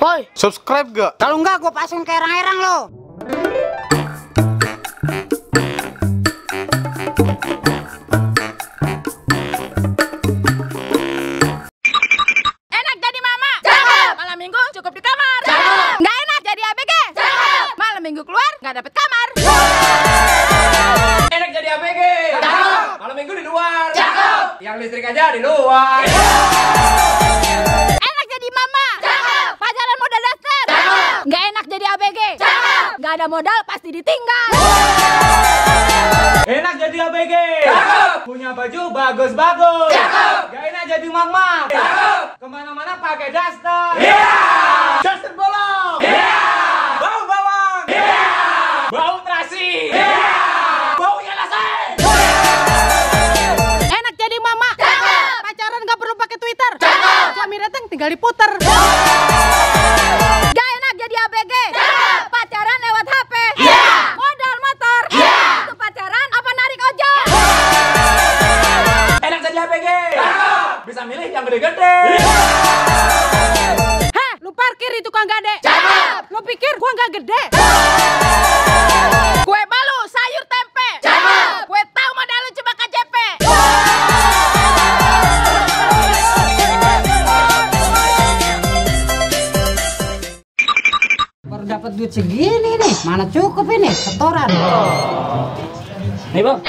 Boy, subscribe gak? Kalau enggak gue pasang kayak erang-erang lo. Enak jadi mama? Cakep. Malam minggu cukup di kamar? Cakep. Nggak enak jadi ABG? Cakep. Malam minggu keluar nggak dapet kamar? Enak jadi ABG? Cakep. Malam minggu di luar? Cakep. Yang listrik aja di luar? Enak jadi mama? Cakep. Pacaran modal dasar? Cakep. Nggak enak jadi ABG? Cakep. Nggak ada modal pasti ditinggal? Enak jadi ABG? Cakep. Punya baju bagus-bagus? Cakep. Gak enak jadi mak-mak? Cakep. Kemana-mana pakai daster? Daster bolong? Bau bawang? Bau terasi? Baunya nasi? Enak jadi mama? Cakep. Pacaran nggak perlu pakai Twitter? Cakep. Suami datang tinggal diputer? Gak enak jadi ABG? Cakep. Pacaran lewat HP? Modal motor? Itu pacaran apa narik ojol? Enak jadi ABG? Cakep. Bisa milih yang gede-gede? Hah, lu parkir di tukang gade? Cakep. Lu pikir gua nggak gede? Kue balu, sayur tempe? Cakep. Gue tahu modal lu coba KJP? Baru dapat duit segini nih, mana cukup ini setoran. Nih bang.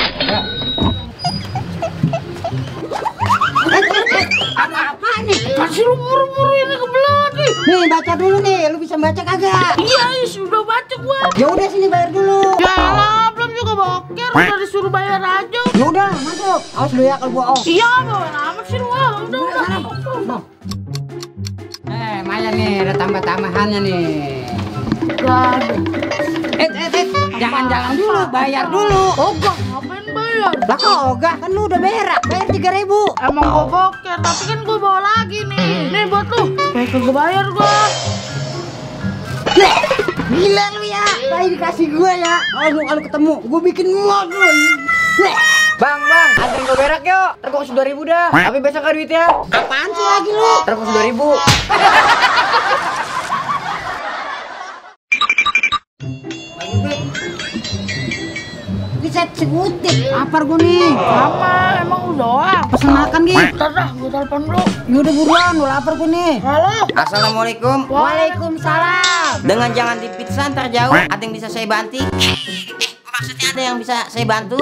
Apa nih? Kasih lu buru-buru ini kebelah nih. Nih baca dulu nih, lu bisa baca kagak? Iya, sudah baca gua. Ya udah sini bayar dulu. Ya elah, belum juga boker, udah disuruh bayar aja. Ya udah masuk. Awas lu ya kalau gua off. Iya, bawa amat sih lu. Udah. Maya nih ada tambah-tambahannya nih. Jangan dulu, bayar dulu. Ogah, ngapain bayar? Lah kok ogah, kan lu udah bayar 3.000. Emang gua boker, tapi kan gua bawa lagi nih. Nih buat lu. Kayak gua bayar gua. Gila lu ya. Bayi dikasih gua ya. Kalau ketemu, gua bikin mod lu. Bang, anterin gue berak yuk. Ntar gue kasih 2.000 dah. Tapi besok kan duitnya. Apaan sih lagi lu? Ntar gue kasih 2.000. Bisa sebutin. Lapar gua nih. Sama, emang lu doang. Pesen makan Gi. Ntar dah, gua telepon dulu. Yaudah buruan, lu lapar gua nih. Halo. Assalamualaikum. Waalaikumsalam. Dengan jangan di pizza ntar jauh. Ada yang bisa saya bantu? Maksudnya ada yang bisa saya bantu?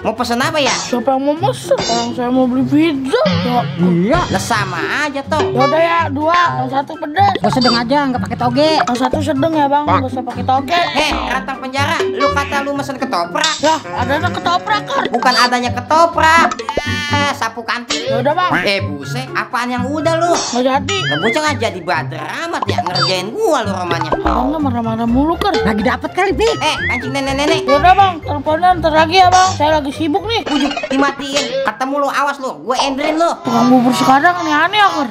Mau pesen apa ya? Siapa yang mau mesen? Orang saya mau beli pizza. Ya, Iya. Lah sama aja toh. yaudah ya, 2. Yang 1 pedas. Gua sedang aja, nggak pakai toge. Yang 1 sedang ya bang, gak usah pakai toge. Rantang penjara. Lu kata lu mesen ketoprak. Lah, adanya ketoprak kan? Bukan adanya ketoprak. Sapu kantin. Yaudah bang, Buset, apaan yang udah lu? nggak jadi. Lah bocah nggak jadi bader amat ya ngerjain gua lu romanya. Abangnya marah-marah mulu kan? Lagi dapat kali, Pik. Kancing nenek-nenek. Yaudah bang, teleponan ntar lagi ya bang. Saya lagi sibuk nih. Ujuk dimatiin. Ketemu lu, awas lu. Gue enderin lu. Tukang bubur sekarang aneh-aneh akar.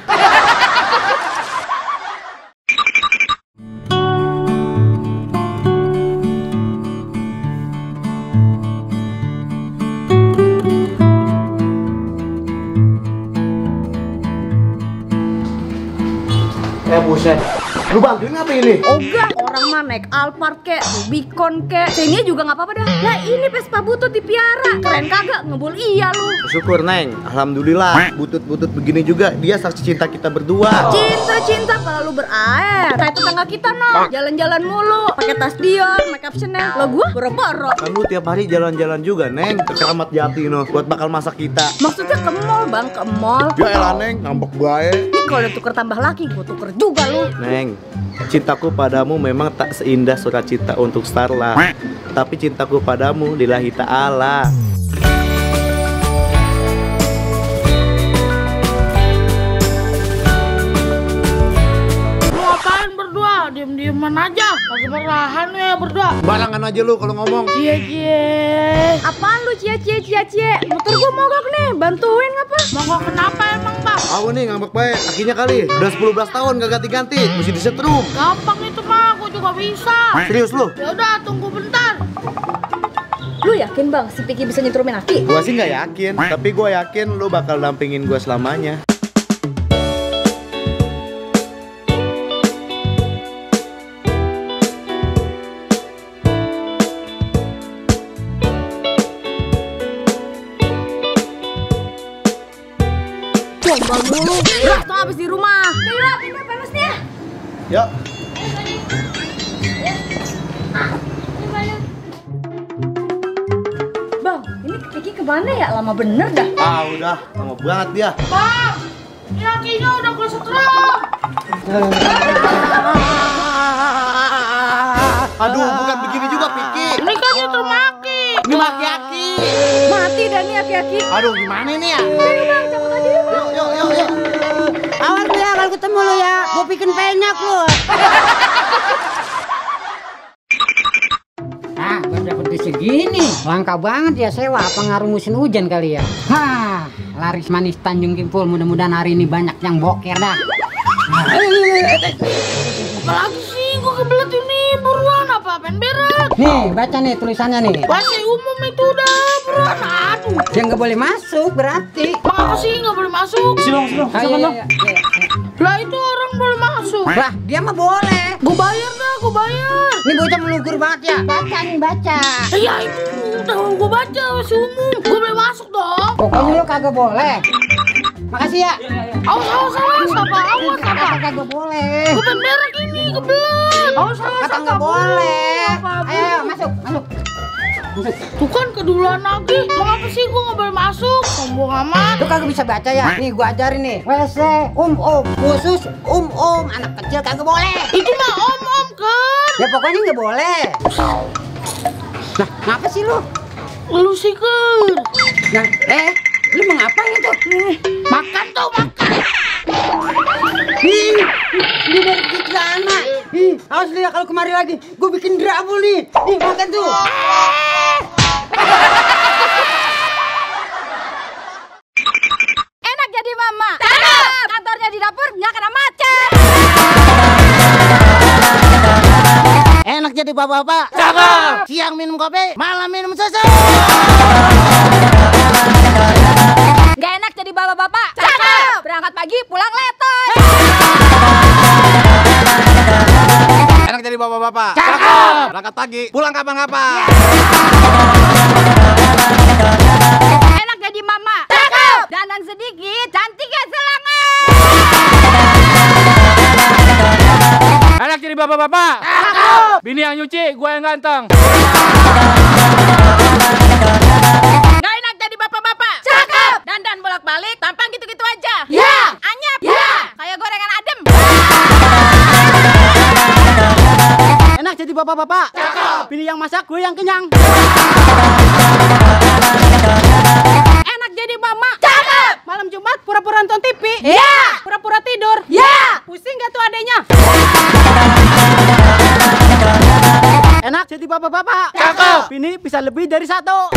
Buset. Lu bantuin apa ini? Ogah, orang mah naik Alphard kek, Rubicon kek. Ini juga nggak apa-apa dah. Lah ini Vespa butut dipiara. Keren kagak? Ngebul iya lu. Syukur Neng, alhamdulillah. Butut-butut begini juga dia saksi cinta kita berdua. Cinta kalau lu berair. Kayak tetangga kita no, jalan-jalan mulu, pakai tas Dior, make up Chanel. Lo gua boro-boro. Kan lu tiap hari jalan-jalan juga Neng ke Keramat Jati no, buat bakal masak kita. Maksudnya ke mall bang, ke mall. Ya elah Neng, ngambek bae. Ini kalau udah tuker tambah laki, gua tuker juga lu. Neng, cintaku padamu memang tak seindah surat cinta untuk Starla. Tapi cintaku padamu lillahi ta'ala. Lu ngapain berdua? Diem-dieman aja. Lagi merahan ya berdua. Barangan aja lu kalau ngomong. Cie-cie. Apaan lu cie? Motor gua mogok nih, bantuin ngapa? Mogok kenapa emang bang? Aku nih ngambek bae, kakinya kali. Udah 10 tahun gak ganti-ganti, mesti disetrum. Gampang itu mah, gua juga bisa. Serius lu? Ya udah, tunggu bentar. Lu yakin bang si Piki bisa nyetrumin Aki? Gua sih nggak yakin, tapi gua yakin lu bakal dampingin gua selamanya. Pindah pemesnya. Yuk. Bang, ini Kiki kemana ya? Lama bener dah. Ah udah, lama banget dia. Bang, yakinya udah kesetrum. Aduh, bukan begini juga Piki. Ini kan itu maki. Ini maki-aki. Mati dah nih aki-aki. Aduh, gimana nih ya? Ayo bang, cabut aja yuk. Yuk. Awas lu ya kalau ketemu lu ya. Gua bikin penyak lu. Ah, baru dapet di segini. Langka banget ya sewa. Apa ngaruh musim hujan kali ya? Hah, laris manis Tanjung Kimpul. Mudah-mudahan hari ini banyak yang boker dah. Apalagi sih, gua kebelet ini. Buruan apa? Pengen berak. Nih, baca nih tulisannya nih. Masih umum itu udah buruan. Aduh. Yang nggak boleh masuk berarti. Apa sih nggak boleh masuk? Ayo. Lah itu orang boleh masuk. Lah, dia mah boleh. Gue bayar dah, gue bayar. Ini bocah melugur banget ya. Baca nih, baca. Ya itu udah gue baca masih umum. Gue boleh masuk dong. Pokoknya lu kagak boleh. Makasih ya. Awas apa? Kagak boleh. Gue pengen berak ini, kebelet. Awas Kata nggak boleh. Apa? Ayo, masuk. Tuh kan keduluan lagi. Mengapa sih gue nggak boleh masuk? Sombong amat. Lu kagak bisa baca ya? Nih gua ajarin nih. WC khusus anak kecil kagak boleh. Itu mah om kan. Ya pokoknya nggak boleh. Nah, ngapa sih lu? Lu sih kan. Nah, lu mau ngapain itu? Makan tuh, makan. Ih, ini dari di sana. Awas lu ya kalau kemari lagi. Gua bikin drabul nih. Nih, makan tuh. Enak jadi mama. Cakep. Kantornya di dapur nggak kena macet. Enak jadi bapak-bapak. Cakep. Siang minum kopi, malam minum susu. Gak enak jadi bapak-bapak. Cakep. Berangkat pagi pulang letoy. Enak jadi bapak-bapak. Cakep. Berangkat pagi, pulang kapan-kapan. Enak jadi mama. Cakep. Dandan sedikit, cantik ya selangan. Enak jadi bapak-bapak. Cakep. Bini yang nyuci, gue yang ganteng. Gak enak jadi bapak-bapak. Cakep. Dandan bolak-balik, tampang gitu-gitu aja. Ya. Anyep. Ya. Kayak gorengan adem. Enak jadi bapak-bapak. Cakep. Pilih yang masak, gue yang kenyang. Enak jadi mama. Cakep. Malam Jumat pura-pura nonton TV. Ya. Pura-pura tidur. Ya. Pusing gak tuh adenya? Enak jadi bapak-bapak. Cakep. Ini bisa lebih dari satu.